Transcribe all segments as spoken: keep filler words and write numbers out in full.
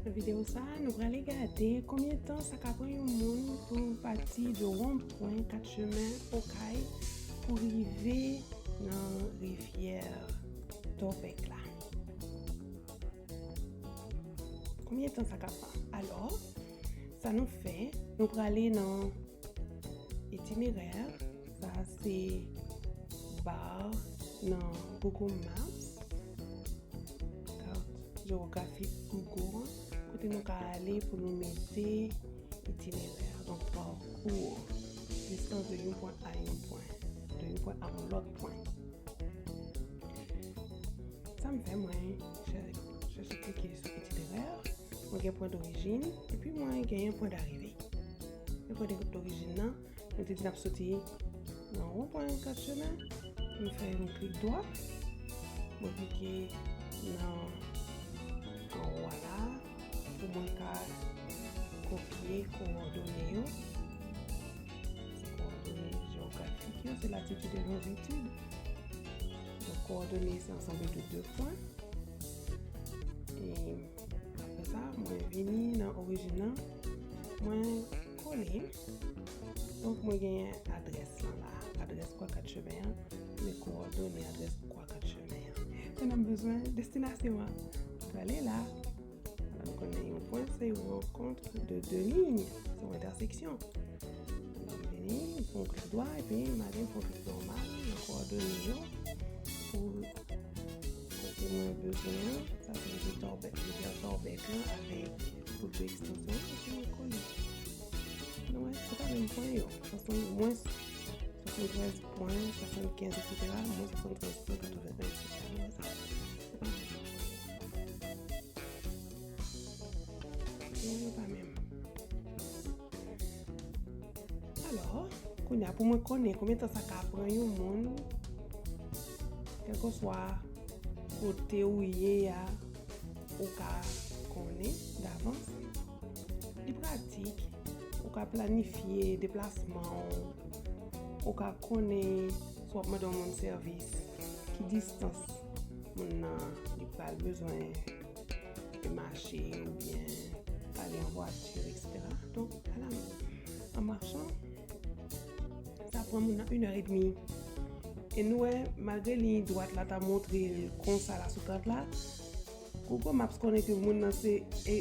Nan videyo sa a, nou prale gade konbyen tan sa ka pran yon moun pou l pati de wonpwen Kat Chemen Okay pou rive nan rivyè Tòbèk la. Konbyen tan sa ka pran? Alò, sa nou fè, nou prale nan itinerè. Sa se ba nan Google Maps, kat jewografik Google an, kote nou ka ale pou nou mete itinerè, donk parcours, distans de yon pwen a yon pwen, de yon pwen a yon lòt pwen. Sa m fè, mwen chè- chèche klike sou itinerè, mwen gen pwen dorijin, epi mwen genyen pwen darive. Nan pwen dorijin nan, mwen te di n ap soti nan wonpwen Kat Chemen, mwen fè yon klik dwat, mwen klike nan anwo a la, pou mwen ka kopye kowòdone yo. Se kowòdone jewografik yo, se latitid e longitid. Donk, kowòdone se ansanm de de pwen. E apre sa, mwen vini nan orijin nan, mwen kole. Donk, mwen genyen adrès lan la, adrès Kwa Kat Chemen an, men kowòdone adrès Kwa Kat Chemen an. Kounye a m bezwen destinasyon an. Mwen prale la. Alò, nou konnen yon pwen se yon rankont de de liy, se yon entèseksyon. Donk, m vini, m fè yon klik dwat, epi m ale, m fè yon klik nòmal nan kowòdone yo pou kote mwen bezwen an. Sa se rivyè Tòbèk, rivyè Tòbèk lan avèk wout de ekstansyon an, epi mwen kole. Nou wè, se pa menm pwen yo, swasann, mwens swasanntrèz pwen swasannkenz, etsetera, mwens swasanntrèz pwen katrevenn, etsetera. Nou wè sa? Se pa menm pwen yo. Yo, yo pa menm. Alò, kounye a, pou mwen konnen konbyen tan sa ka pran yon moun, kèlkeswa kote ou ye a, ou ka konnen davans. Li pratik, ou ka planifye deplasman w, ou ka konnen si w ap mande yon moun sèvis, ki distans moun nan li pral bezwen mache oubyen ale an vwati, etsetera. Donk, ala, an machan, sa pran moun nan inè edmi. E nou wè, malgre liy dwat la ta montre l konsa la sou kat la, Google Maps konnen ke moun nan se, e,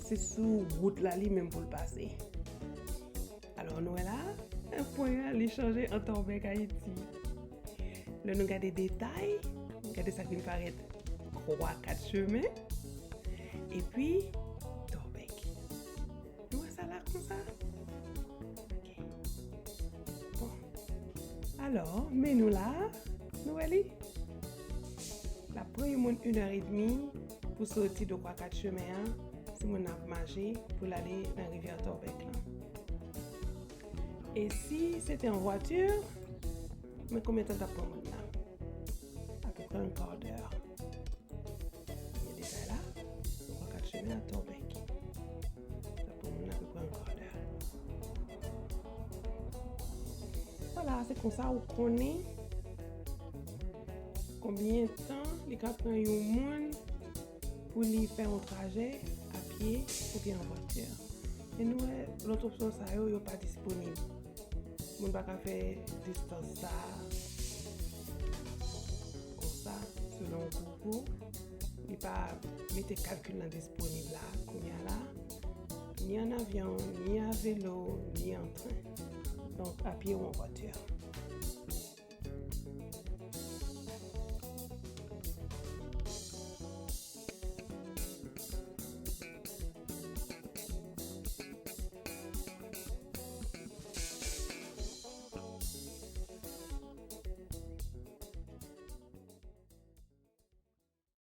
se sou wout la li menm pou l pase. Alò, nou wè la, pwen an, li chanje an Tòbèk, Ayiti. Lè nou gade detay, gade sa k vin parèt, Kwa Kat Chemen, epi Tòbèk. Nou wè sa la konsa? Ok. Bon. Alò, men nou la, nou wè li? L ap pran yon moun inè edmi pou soti de Kwa Kat Chemen an, si moun nan ap mache pou l ale nan rivyè Tòbèk lan. E si se te an vwati, men konbyen tan l t ap pran moun nan? Apeprè yon kadè. Men detay la, Kwa Kat Chemen a Tòbèk. Sa pran moun apeprè yon kadè. Vwala, se konsa ou konnen konbyen tan li ka pran yon moun pou li fè yon trajè a pye oubyen an vwati. E nou wè, lòt opsyon sa yo, yo pa disponib. Moun pa ka fè distans sa a konsa, selon Google. Li pa mete kalkil nan disponib la, kounye a la, ni an avyon, ni a velo, ni an tren. Donk, a pye ou an vwati.